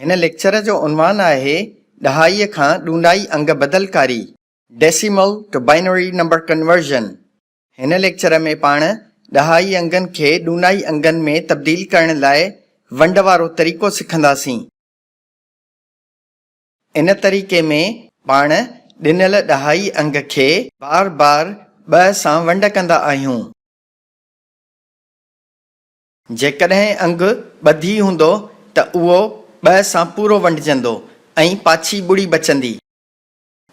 هن ليڪچر جو عنوان آهي ڏهائي کان ڏونائي انگ بدلڪاري، Decimal to Binary Number Conversion. هن ليڪچر ۾ پاڻ ڏهائي انگن کي ڏونائي انگن ۾ تبديل ڪرڻ لاء ونڊ وارو طريقو سکنداسين. ان طريقي ۾ پاڻ ڏنل ڏهائي انگ کي بار بار ٻه سان ونڊ ڪندا آهيون. جيڪڏهن انگ ٻڌي هوندو ته اهو ٻه سان پورو ونڊجندو ۽ پاڇي ٻڙي بچندي.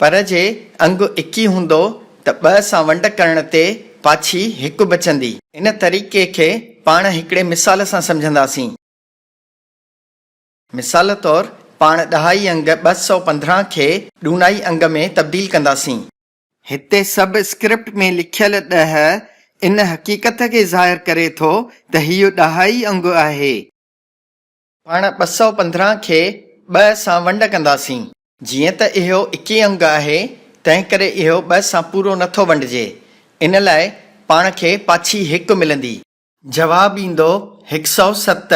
پر جي انگ اڪي هوندو ته ٻه سان ونڊ ڪرڻ تي پاڇي هڪ بچندي. ان طريقي کي پاڻ هڪڙي مثال سان سمجهنداسين. مثال طور پاڻ ڏهائي انگ 215 کي ڏونائي انگ ۾ تبديل ڪنداسين. هتي سب اسڪرپٽ ۾ لکيل ڏهه ان حقيقت کي ظاهر ڪري ٿو ته هيء ڏهائي انگ آهي. پاڻ 215 کي ٻه سان ونڊ ڪنداسين. جيئن ته اهو اڪي انگ آهي، تنهنڪري اهو ٻه سان پورو نه ٿو ونڊجي. ان لاء پاڻ کي پاڇي هڪ ملندي. جواب ايندو هڪ سئو ست.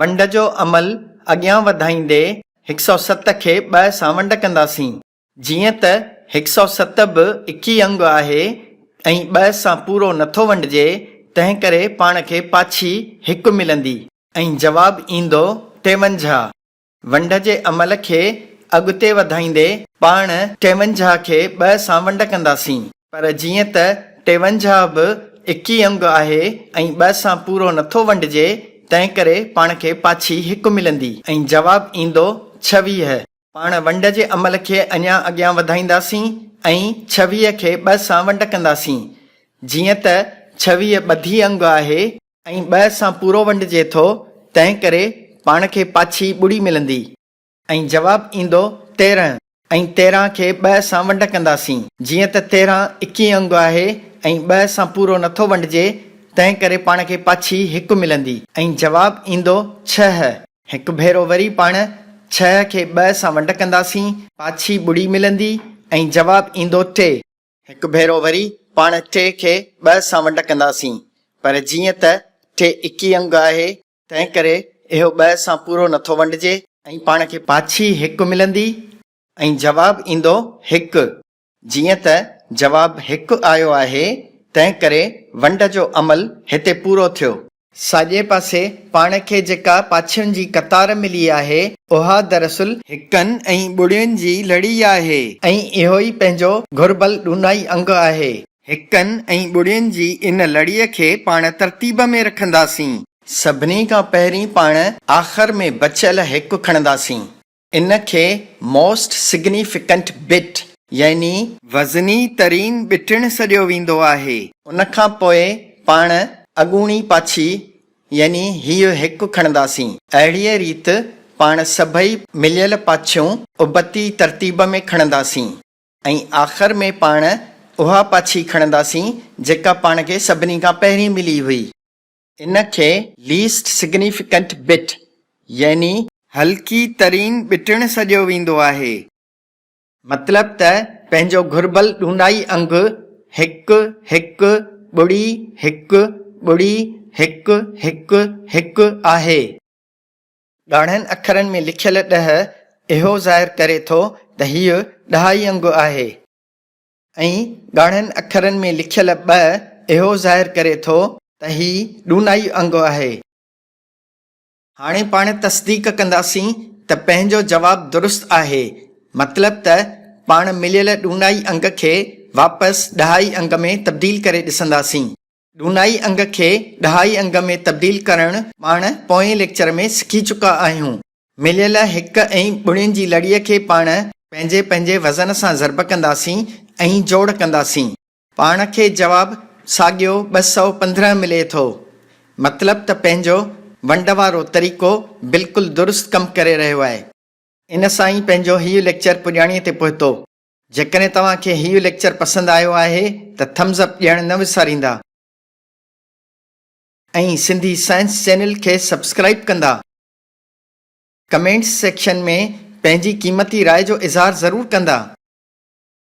ونڊ جو عمل اڳيان وڌائيندي هڪ سئو ست کي ٻه سان ونڊ ڪنداسين. جيئن ته هڪ سئو ست به اڪي انگ آهي ۽ ٻه سان پورو نٿو ونڊجي، تنهنڪري پاڻ کي پاڇي هڪ ملندي ۽ جواب ايندو 53. ونڊ جي عمل کي اڳتي وڌائيندي پاڻ 53 کي ٻه سان ونڊ ڪنداسين، پر جيئن ته 53 به اڪي انگ آهي ۽ ٻه سان پورو نٿو ونڊجي، تنهنڪري پاڻ کي پاڇي هڪ ملندي ۽ جواب ايندو 26. پاڻ ونڊ جي عمل کي اڃا اڳيان وڌائينداسين ۽ 26 کي ٻه سان ونڊ ڪنداسين. جيئن ته 26 ٻڌي انگ آهي ۽ ٻه سان پورو ونڊجي ٿو، تنهن ڪري پاڻ کي پاڇي ٻڙي ملندي ۽ جواب ايندو 13 ۽ 13 کي ٻه سان ونڊ ڪنداسين. جيئن ته 13 اڪي انگ آهي ۽ ٻه سان پورو نٿو ونڊجي، تنهن ڪري پاڻ کي پاڇي هڪ ملندي ۽ جواب ايندو ڇهه. هڪ ڀيرو وري پاڻ ڇهه کي ٻه سان ونڊ ڪنداسين، پاڇي ٻڙي ملندي ۽ جواب ايندو ٽي. هڪ ڀيرو وري پاڻ ٽي کي ٻه سان ونڊ ڪنداسين، پر جيئن ته ٽي اڪي انگ آهي، تنهنڪري اهو ٻه سان پورو نٿو ونڊجي. ۽ پاڻ کي پاڇي هڪ ملندي ۽ جواب ايندو هڪ. جيئن ته جواب هڪ آيو آهي، تنهنڪري ونڊ جو عمل هتي پورو ٿيو. ساڄي پاسي پاڻ کي جيڪا پاڇين جي قطار ملي آهي، اها دراصل. هڪن ۽ ٻڙين جي لڙي آهي. ۽ اهو ئي پنهنجو گهربل ڏونائي انگ آهي. هڪن ۽ ٻڙين جي ان لڙيء کي پاڻ ترتيب ۾ رکنداسين. سڀني کان پهرين پاڻ آخر ۾ بچيل هڪ کڻنداسين. ان کي Most Significant Bit يعني. وزني ترين ٻٽڻ سڏيو ويندو آهي. ان کان پوء پاڻ اڳوڻي پاڇي يعني هيء هڪ کڻنداسين. اهڙيء ريت پاڻ سڀئي مليل پاڇيون ابتي ترتيب ۾ کڻنداسين ۽ آخر ۾ پاڻ اها پاڇي کڻنداسين جيڪا پاڻ کي سڀني کان پهرين ملي هئي. ان کي Least Significant Bit يعني. هلڪي ترين ٻٽڻ سڏيو ويندو آهي. مطلب ته پنهنجو گهربل ڏونائي انگ هڪ، هڪ، ٻڙي، هڪ، ٻڙي، هڪ، هڪ، هڪ آهي. ڳاڙهن اکرن ۾ لکيل ڏهه اهو ظاهر ڪري ٿو ته هيء ڏهائي انگ آهي. ۽ ڳاڙهن اکرن ۾ لکيل ٻه اهو ظاهر ڪري ٿو ته هي ڏونائي انگ آهي. هاڻي پاڻ تصديق ڪنداسين ته پنهنجو جواب درست آهي، مطلب ته پاڻ مليل ڏونائي انگ کي واپس ڏهائي انگ ۾ تبديل ڪري ڏسنداسين. ڏونائي انگ کي ڏهائي انگ ۾ تبديل ڪرڻ پاڻ پوئين ليڪچر ۾ سکي چڪا آهيون. مليل هڪ ۽ ٻڙين جي لڙيء کي پاڻ پنهنجي پنهنجي وزن سان ضرب ڪنداسين ۽ جوڙ ڪنداسين. پاڻ کي جواب ساڳيو 215 ملي ٿو. مطلب ته پنهنجو ونڊ وارو طريقو بلڪل درست ڪم ڪري رهيو آهي. ان سان ئي پنهنجو هيء ليڪچر پڄاڻيء تي پهتو. جيڪڏهن توهان کي هيء ليڪچر پسند آيو آهي ته ٿمز اپ ڏيڻ نه وساريندا. ۽ سنڌي سائنس چينل کي سبسڪرائيب ڪندا. ڪمينٽس سيڪشن ۾ پنهنجي قيمتي راء جو اظهار ضرور ڪندا.